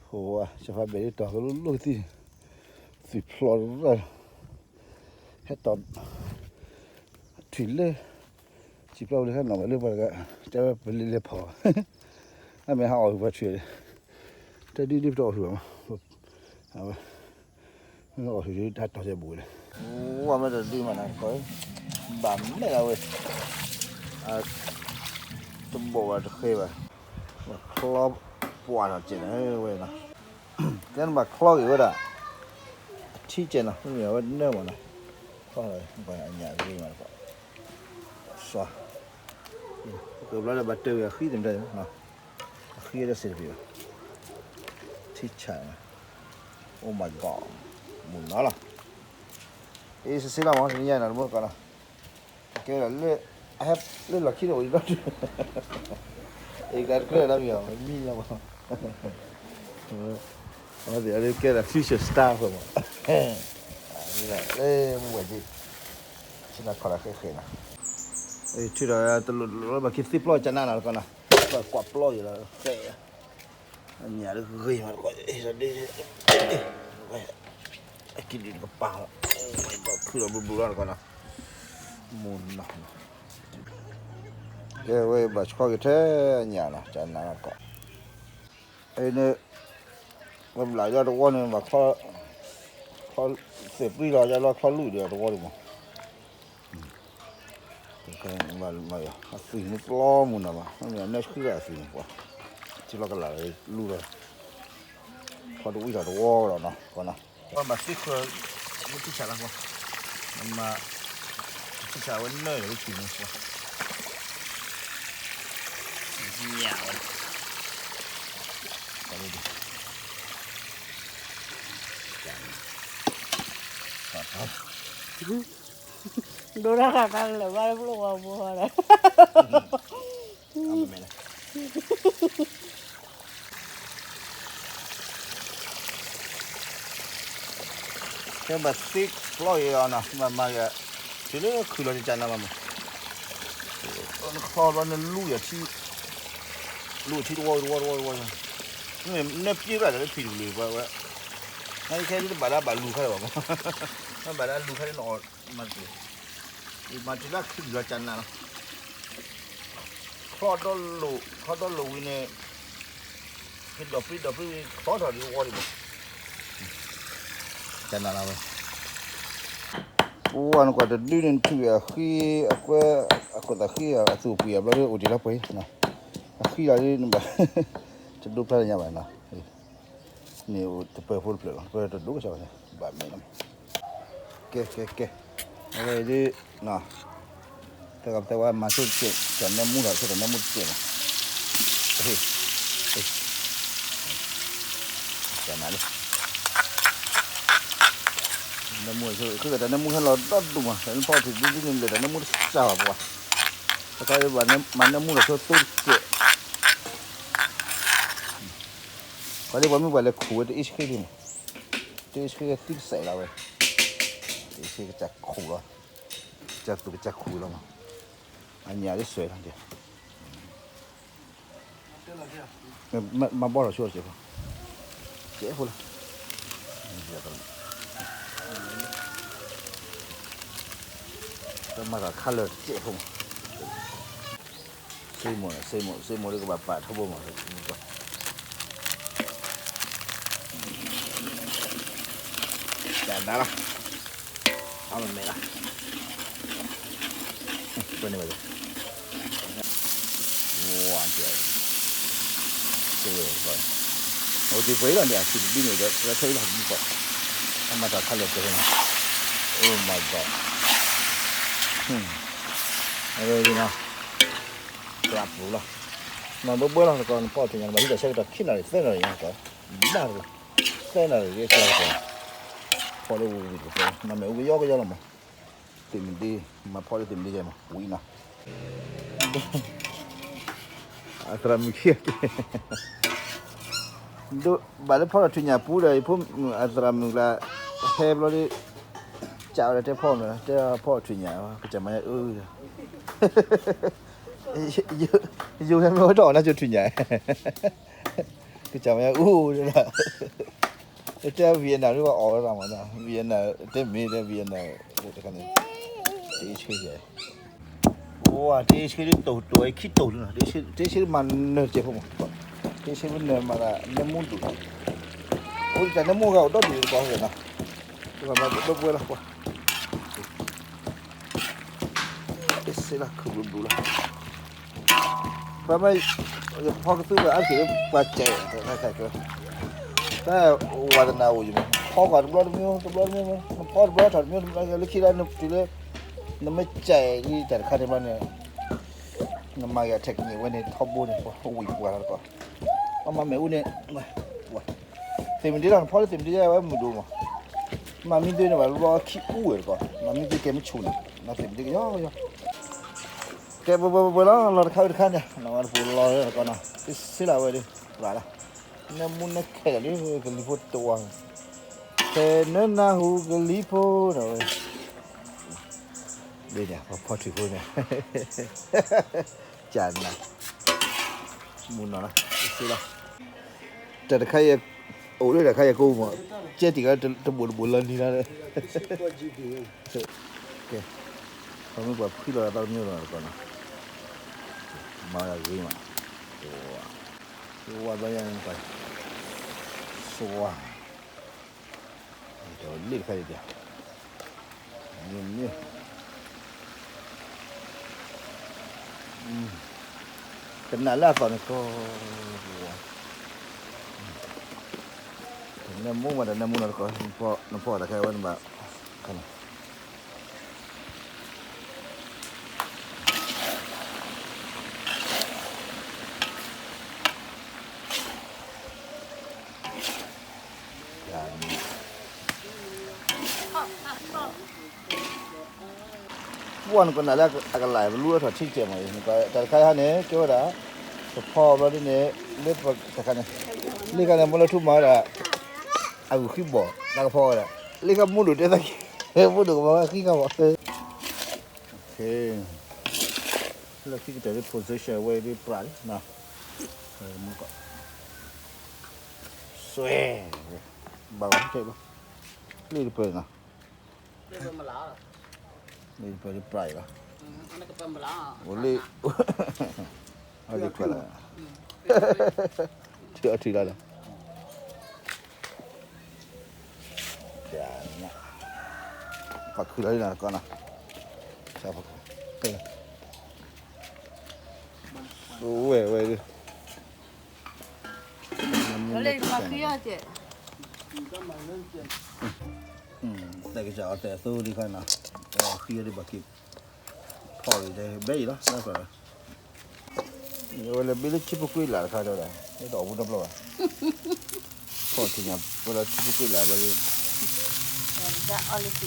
ဖိဝါ စီၤဖါဘဲးဒ်တီၤကလိလိၣ်ကသံၣ်, သွံၣ်ဖျိးရၣ်, ဟဲတီၤ, ထွံၣ်လၢ, စံၣ်ပျီဝံၤလၢဟဲနီၤဝဲလၢပှၤတဂၤ, တဲဝဲပလဲၤလဲၤဖီၣ်, အမ့ၢ်ဟးအီၣ်ဝံၤပှၤထွံၣ်, တၢ်ဒ်ဒ်ပတအီၣ်ထွံၣ်ဘၣ်မး, အဝဲ, အီၣ်ထွံၣ်ဒ်တၢ်တီၤစဲဘူးလဲၣ်, ဝါမ့ၢ်တဒ်မးနၤ, ဘၣ်မဲာ်လီၤဝဲ, တဘီၣ်ဘၣ်တဃဲဘၣ်, ချီပှၢ်ထီၣ်စဲးန့ၣ်, ဝဲနီၤ, ကဲနဘၣ်ချီက့ၤဝဲဒၣ်, အထံစဲးနီၤ, မ့မ့ၢ်အဝဲနၢမးနီၤ, ချီလီၤ, အညၣ်ဂ့ၤမးတကီး, စီၤ, ကဘျီဒီးဘၣ်တၢၢ်ဝဲအဃံသ့ၣ်မတၤ, အဃံဒီးစဲးတပ့ၤဘၣ်, ထံဆး, Oh my God, မုၢ်နီၤလီၤ, အ့ၣ် စစ့လီၤမး တနံၤညါနီၤ တမုၢ်တကီးနီၤ, ကဲဒီးလၢ, အဟဲလၢလီၢ်ခံန့ၣ်အိၣ်ဒံးဒီး, အ့ၣ် ကတကြၢးဒီးမံၤအီၤ မံလီၤမး, အဝဲသ့ၣ်ကဲဒီး future star ဖိမး, လၢမုၢ်ဝဲၢ်ဒံး, ဆ့ၣ်နီၤခီၣ်ဒီးဃဲဃဲနီၤ, ထုးဒီးတလိၣ်တလိၣ်ဘၣ်က့ၤသ့ပျီကနါနီၤတကီးနီၤ, ကွၢ်ပျီယံၤလီၤ, ဃဲ အညၣ်တဂ့ၤမးတကီး, အကံဒံးတကပၤ, ခုဒီးဘျူဘျူလီၤတကီးနီၤ, မုၢ်နီၤ, ကဲဝဲဘၣ်ဆှီက့ၤထဲအညၣ်နီၤ ကနါနီၤတကီး, အန့ၣ်, ဝဲဘျးယီၤတဝီန့ၣ်ဘၣ်, ချီ, သဲးပျံၤလီၤယီၤလီၤချီလူၢ်ဒီးတဝီဒံးမး အသွံၣ်မ့ၢ်ပျီမုၢ်နီၤဘၣ်, မ့ၢ်အနၢဆှံလၢအသွံၣ်န့ၣ်ပှၤ, ထံလီၤကလၤလူၢ်လီၤ, ဖီတဝံၣ်ထီၣ်တဝီဒီးနီၤ, ကီးနီၤ, ဘၣ်သ့ၣ်ခၢ, မ့ၢ်ထံဆးလီၤပှၤ, မ့ၢ်, ထံဆးဝဲနၢဒီးဝဲသွံၣ်န့ၣ်ပှၤ, ညၣ်ဝဲ, ဒိၣ်တၢ်ခးခါလၢာ်ဘၣ်လၢပျိၢ်ဝါဘိဒီး, ကဲဘၣ်သ့ၣ်ပျီယီၤနီၤ မၤမၤယၤ, တုၤလၢခုၣ်လီၤတကနၤမးမး, နချီဘျီနလူၢ်ယၤထံ, လူၢ်ထံတဝီတဝီတဝီတဝီ, နၢပျံၤဘၣ်တၢ်လၢဖံးတကလုာ်ပှၤဝဲ, နခဲဒ်တဘၣ်ဒၣ်ဘၣ်လူၤခါလၢၤဘၣ်မး, နဘၣ်ဒၣ်လူၤခါလၢနအီၣ်မၤတကလုာ်, မၤတုၤလၢခုၣ်လီၤကနၤနီၤ ချီဒီလိာ်, ချီဒီလိာ်ဝံၤန့ၣ်, ဟ့ၣ်ဒီးပျံၤဒီးပျံၤဝံၤ ချီထီၣ်ဒံးဝီဒံးဘၣ်, ကနၤလီၤဝဲ, ပဝဲနကွၢ်တဒုန့ၣ် နထုးအဃံ, အကွဲ, အခိၣ်သးဃံအသူၣ်အပှ့ၤအဘျီဒ်အိၣ်တ့ၢ်လီၤပှဲၤ, အဃံလီၤဒ်နဘၣ်, တဒိဖျါလၢညါဘၣ်နီၤ, န့ၣ်တပၢၤဖိတဖျၢၣ်လီၤ, တပၢၤတဒိကစီၣ်ဘၣ်န့ၣ်, ဘၣ်မဲာ်လီၤ, ကဲကဲကဲ, အဝဲဒ် တၢ်ကပတဲဝဲမၤဆိတစဲး, တၢ်နၢမူထီၣ်ဆိတၢ်နၢမူတစဲးမး, တၢ်နၢလံ, နၢမူဆိ တၢ်နၢမူဟဲလီၤဒီဒူၣ်မး, တၢ်နဖီအီၣ်ထံၣ်ဒ်ဒ်န့ၣ်လၢာ် တၢ်နၢမူတစှၤဘၣ်ပှၤ, တခါမၤနၢမူထီၣ်ဆိသိတစဲး, ခီဒ်ပှၤမ့ၢ်ပှၤလဲၤခူၣ်ဝဲတအ့ၣ်ဆှ့လံမး, တအ့ၣ်ဆှ့သံတစဲးလီၤဝဲ, တအ့ၣ်ဆှ့ကစၢ်ခူၣ်လီၤ, ကစၢ်သူၣ်ကစၢ်ခူၣ်လီၤမး, အညၣ်လၢစွဲလီၤ, မၤဘီထီၣ်ဆိတစဲးဖိ, စဲးဖိလီၤ, တမၤတၢ်ခါလၢာ်တစဲးဖိမး, စ့မိၣ်, စ့မိၣ်, စ့မိၣ်ဒ်ကဘၣ်ပာ်ထီဘိမး, တၢ်နးလီၤ, အီၣ်မ့ၤလီၤ, ပန့ၢ်ဘၣ်, ဝါ, အဝဲသ့ၣ်ပှဲၤလီၤန့ၣ် အထံတဒုန့ၣ်ဒီး ထဲအံၤလီၤမူကီး, အမၤတၢ်ခါလၢာ်ပှဲၤန့ၣ်, Oh my God, အဝဲဒ်နီၤ, ကျးပူၤလီၤ, မၤဘၢဘၢလီၤတကီး နဖီအီၣ်ထံၣ်ညါ နဘၣ်ဟံးတၢ်ဆၢကတီၢ်ခံနၣ်ရံၣ်သၢနၣ်ရံၣ်ညါကီး, ဘၣ်တကီး, သၢနၣ်ရံၣ်က့ၤကျါတကီး, ဖီလၢဝံၤဝံၤတကီး, မၤမဲာ်အူကယီကယီလီၤမး, သ့ၣ်မ့ၢ်ဒ့, မၤဖီလၢသ့ၣ်မ့ၢ်ဒ့ယဲမး ဝံၤနီၤ အသရၣ်မုၣ်ခံဂၤက့ၤ, ဒိးဘၣ်လၢဖီထီၣ်ထံၣ်ညၣ်ပူၤဒီး ယဖိမုၣ်အသရၣ်မုၣ်ကျါ, ဟဲဘျီဒ်, ကးဝဲဒၣ်တဲဖီမ့ၢ်, တဲဖီထံၣ်ညၣ်, ကစၢ်မၤညါအၢ, ယိၤဟဲမ့ၢ်ဝဲတအီၣ်နါစိၤထံၣ်ညၣ်, ကစၢ်မ့ၢ်အူဒၣ်, တဲ Vietnam ဒ်ဘၣ်အီၣ်ဝဲဒၣ်မးနီၤ, Vietnam တဲမ့ၢ်တဲ Vietnam တခါန့ၣ်, တအ့ၣ်ဆှ့ယဲ, အိၣ် တအ့ၣ်ဆှ့ဒ်တိၢ်တိၢ်ဝဲခံတိၢ်လံနီၤ, တအ့ၣ်ဆှ့မၤနၢၤတစဲးဖိမး, တအ့ၣ်ဆှ့မ့ၢ်နၢၤမးဒၣ် နၢမူဒိၣ်, အိၣ်တၢ်နၢမူဂၤအိၣ်ဒီဒူၣ်တကီၢ်နီၤ, တဘၣ်မၤဒီပုၢ်ဝဲၢ်လီၤကွၢ် တစ့လီၤခုၣ်ဘျုးဘျုးလီၤ, ပမ့ၢ် ယဖီကသူဘၣ်အါက့ၤလၢပှၤ ကဲး တၢ်ဝါသနာအိၣ်ယမ့ၢ် ဖီကွၢ်တဘျီတမံၤ တဘျီတမံၤ နဖီတဘျီထီၣ်တမံၤ တဘျီလၢခံလၢနတုၤလၢ နမ့ၢ်ကဲးလံတၢ်တခါန့ၣ်ဘၣ်န့ၣ် နမၤက့ၤအ technique ဝဲန့ၣ် ထီဘိန့ၣ် ဝံၤပှၤလီၤတကီၢ်, ပမၤမ့ၣ်အူန့ၣ် သ့ၣ်မုၢ်ဒ့လီၤ နဖီလၢသ့ၣ်မုၢ်ဒ့ယါဝဲမုၢ်ဒိၣ်မး, မၤမံသုန့ၣ်ဘၣ်လီၤခံအူဝဲတကီၢ် မၤမံသုကဲမ့ၢ်ဆူၣ်န့ၣ် နသ့ၣ်မုၢ်ဒ့ကယီကယီ ကဲ ပှဲၤပှဲၤပှဲၤပှဲၤလီၤ လီၤတခါဝံၤတခါန့ၣ် နဝဲတပူၤလီၤတကီၢ်နီၤ ကစ့လၢဝဲဒၣ် ပှၤလၢ နၢမူနၢခဲလၢာ်လံ ကလံၤဖိတဝါ ဖဲနၢနၢဟူကလံၤဖိဒီးဝဲ ဒ်န့ၣ် ပှၤဖီထံၣ်ဖိန့ၣ် ကၢ်နၤ မူနီၤလီၤ ကစ့လီၤ တၢ်တခါအံၤ အိၣ်လၢတၢ်ခါအံၤကိးမး ကဲတံၢ်ကီးတဘိၣ်တဘိၣ်လီၤနံၤလီၤ ကဲ ခီမ့ၢ်ပှၤဖှံလီၤသီတမံၤလီၤကီးနီၤ မၤဂ့ၤမး ဝါဘျီယါန့ၣ်ကီး စွါ တၢ်လ့ၣ်တခါအံၤပျၢ် မ့ၢ် ကနၣ်လၢအသီၣ်န့ၣ်ကီး နၢမူမးတၢ်နၢမူနီၤတကီး နဖီတၢ်ခဲဝဲနဘၣ် ပှၤနကနၣ်လၢအကလၢ် ပလူအထီၣ်ထံကဲမး တၢ်တခါဟါန့ၣ် ကဲဝဲဒၣ် ပဖီဘျီဒ်န့ၣ် လၢတခါန့ၣ် လ့ၣ်ခါန့ၣ် မ့ၢ်လၢထူမၤဝဲဒၣ် အဂုာ်ဃံဘီၣ် တၢ်ကဖီဝဲဒၣ် လ့ၣ်ခါမူဒိၣ်တဲသးက့ၤ မူဒိၣ်ကမၤဝဲဃံခါဘီၣ် လၢခံကတၢၢ်လၢ position ဝဲဒ်ပြးလံ စွဲ ဘၣ်ဂီၤထဲဘၣ် လ့ၣ်တပၢၢ်နီၤ လ့ၣ်တပၢၢ်လၢပြးအံၤလီၤ အိၣ်လ့ၣ် အဒ်ခွဲးလီၤ ထံအီထံလီၤလီၤ ပှၤခုၣ်လီၤလံနီၤကီးနီၤ ဝဲဝဲ လၢပှၤဃံအီၤကဲး တၢ်ကစၢ်အီၤတဲအသိဒ်ခါနီၤ ပှၤဃံအီၤဒ်ဘၣ်က့ၤ ဖီၣ်လံတဲဘဲအံၤလီၤ ဝဲလၢဘ့လၢထံဖိကွံာ်လၢ်တခါဒီး တအီၣ်ဘူးတဘျီဘၣ် ဖီၣ်ထံၣ်ညါ ပလီၤထံဖိကွံာ်လၢ်ဘျီလံ တၢ်ဘဲအံၤလီၤ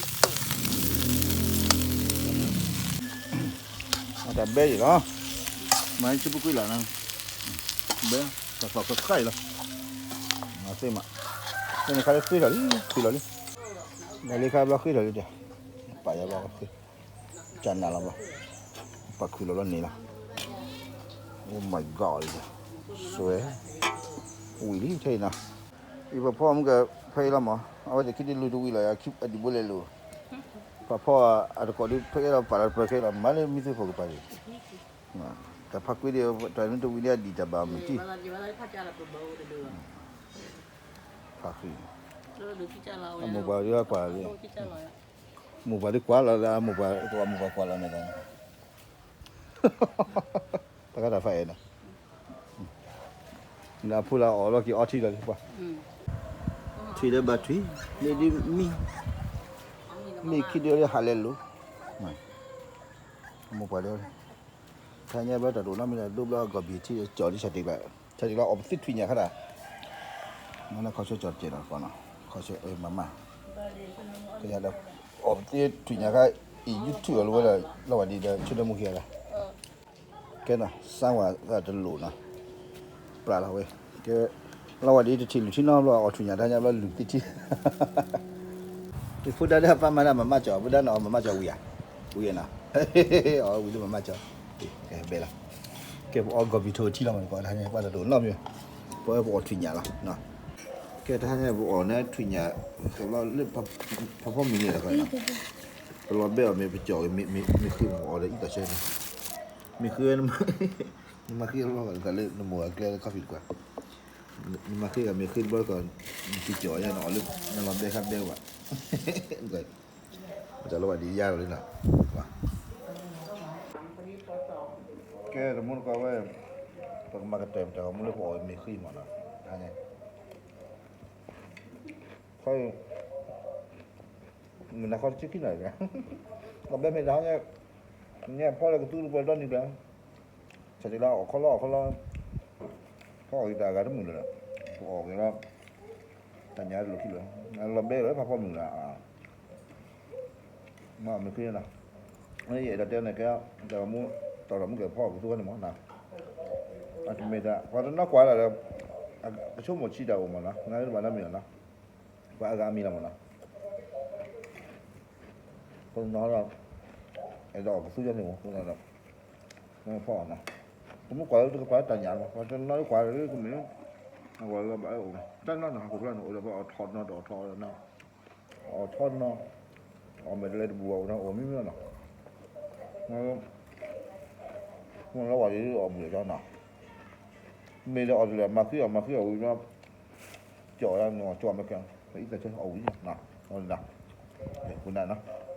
မၤထံဖိကွံာ်လၢ်နီၤ ဘဲ တၢ်သီၣ်ခါခါအံၤလီၤ မၤသ့မး ဖဲန့ၣ်ခါလၢဃ့ထီၣ်လံ ဃ့လီၤလံ မၤလံခါဘျီဃ့ထီၣ်လံဒီး ပာ်ယၤဘျီဃ့ ကနၣ်လီၤဘျီ ပှၤခုၣ်လီၤလီၤန့ၣ်လီၤ Oh my God လံ စွဲ ဝံၤလံထဲအံၤနီၤ အံၤပှၤဖီမုၢ်ကဖဲအံၤလီၤမး အဝဲသ့ၣ်ခံဒုးလူၤတဝံၤလီၤ အဒံးဘိလဲၤလိာ် ပှၤဖီအတကိးဒုးဖဲအံၤလီၤ ပာ်လီၤတပၢၢ်ခဲအံၤလီၤ မၤလၢမံသုဖိကပၤဒံး တၢ်ဖးကွံာ်ဒံး တၢ်နုတဝံၤန့ၣ်အဒံးတၢ်ဘၣ်မုၢ်တံၢ် ဖးကွံာ် အမိၢ်ပှၢ်ဒုးကွၢ်လံ မိၢ်ပှၢ်ဒုးကွၢ်လီၤလၢအမိၢ်ပှၢ် တဝီမိၢ်ပှၢ်ကွၢ်လီၤန့ၣ်လီၤ တၢ်ကတၢၢ်ဖးအဲၣ်နီၤ နဖူလၢအီၣ်လီၤက့ၤအီထံလီၤပှၤ ထွံၣ်လၢဘၣ်ထွံၣ် မ့ၢ်ဒ်မံ မ့ၢ်ခံဒုးလၢဟးလဲၤလိာ် မိၢ်ပှၢ်လၢ ခါညါဘျီတၢ်ဒိၣ်နီတမံၤ ဒိဘျီဂီၤဘံၣ်ထံကၠီၣ်ဒ်ဆၣ်တ့ၢ်ကျါ ဆၣ်တ့ၢ်ကျါအီၣ်ပသ့ထွံၣ်ညၣ်ခါဒၣ် မ့ၢ်လၢခီဆၢကၠီၣ်တ့ၢ်လီၤကီးနီၤ ခီဆၢမၤမၢ် ကယၤဒီး အီၣ်ပသ့ထွံၣ်ညၣ်ခါ အံၤ YouTube အီၤလၢဝဲဒီး လီၤဝဲဒ်ဒီး ဆိဒၢမူခံဂၤလီၤ ကဲနီၤ စါဝဲတလိၣ်နီၤ ပြးလီၤဝဲ ကဲ လီၤဝဲဒ်တထံၣ်လုၢ်ထံနီတဘျီ အီၣ်ထွံၣ်ညၣ်တၢ်ညါဘျီလုၢ်သ့ထံ တဖိဒါဒၣ်ပၢ်မၤဒၣ်မၤမၢ်ကၠီ ဖိဒါနီၤ မၤမၢ်ကၠီဝံၤဧါ ဝံၤဧါနီၤ အီၣ်ဝံၤလၢမၤမၢ်ကၠီ ကဲဘဲလီၤ ကဲပအီၣ်ဂီၤဘံၣ်ထိၣ်ထံလီၤမး တကိးတၢ်ညါပှၤတဒိၣ်နီတမံၤ ပဝဲပအီၣ်ထွံၣ်ညၣ်လီၤ. ကဲတဟါညါပအီၣ်န့ၣ်ထွံၣ်ညၣ်, လၢ ဖးဖီမုၢ်န့ၣ်လီၤ. ပလီၤဘဲအီၤမ့ၢ်ပကၠီၣ်ဂ့ၤ မ့ၢ်ဃ့မ့ၢ်အီၣ်ဒီးအံသးဆၢန့ၣ်, မ့ၢ်ဃ့, နမၤဃ့အလီၢ်ဂၤလၢနမိၢ်အကျဲလၢ coffee တကွၢ်, နမၤဃ့ဂၤမ့ၢ်ဃ့တဘျီကီး, နကၠီၣ်ညါနအီၣ်လၢ နလီၤဘဲခါဘဲဘၣ်, တၢ်လီၤဘၣ်ဒ်ယါလီၤလံနီၤ. ကဲတမူတကိးဝဲ, ပကမၤကတၢၢ်ပတၢ်ဂီၤမူလၢပအီၣ်မ့ၢ်ဃ့မးနီၤ, တဟါညါ ခီ, မုၢ်နၤခီတဆံခံနီၤ, လီၤဘဲမ့ၢ်တဟါညါ, ညါဖီလၢကသူတပှဲၤဒီနံၤကျါ, ဆၢက့ၤလီၤအီၣ်ခီလီၤအီၣ်ခီလီၤ, ဖီအီၣ်က့ၤတၢ်အဂၤတမုာ်လၢၤ, ပအီၣ်က့ၤလီၤ, တၢ်ညါတလိၣ်ထံလၢၤ, လီၤဘဲလၢဖးဖီမုၢ်လၢ် မ့ၢ်ဃ့နီၤ, ယအဲၣ်ဒိးတဲန့ၣ်ကဲ, တၢ်ဂီၤမူ, တီၢ်ထီၣ်မူကဲၤဖီအီၣ်ကသူဝဲန့ၣ်မးနီၤ, အတမ့ၢ်တၢ် ပှၤတနီၤကွၢ်လၢ်ဒီး, ကဆိကမိၣ်ဆံးတၢ်အိၣ်မးနီၤ, နတဘၣ်နီတမံၤလီၤနီၤ, ပှၤအဂၤမံၤလီၤမးနီၤ, ပနီၤဒီး, အဲၣ်ဒိးအီၣ်ကသူယဲန့ၣ်မး, ဖီအီၣ်နီၤ, ပမ့ၢ်ကွၢ်လၢတကပၤတၢ်ညၣ်လီၤ, ပှၤတနီၤကွၢ်လၢကမ့ၢ်, အဝဲဘၣ်အိၣ်, တၢ်နီၤနီၤ ဟးခိၣ်ဖျါန့ၣ် အိၣ်ဒီးပှၤအီၣ်ထီၣ်နီၤဒီးအီၣ်ထီၣ်နီၤ အီၣ်ထီၣ်နီၤ, အီၣ်မဲာ်တလဲၤတဘူးအီၣ်နီၤ အိၣ်မံမံနီၤ, မ့ၢ်လၢဝဲဒ်အီၣ်ဘူးလၢၤနီၤ, မ့ၢ်လၢအီၣ်တလဲၤမၤဃံအီၣ်မၤဃံအီၣ်ဝံၤဒီး, ကၠီၣ်နီၤ ကၠီၣ်မဲာ်ကဲ, အံသးဆၢအီၣ်ဝံၤနီၤ, အီၣ်ဒၣ်, ဃုနၢ်နီၤ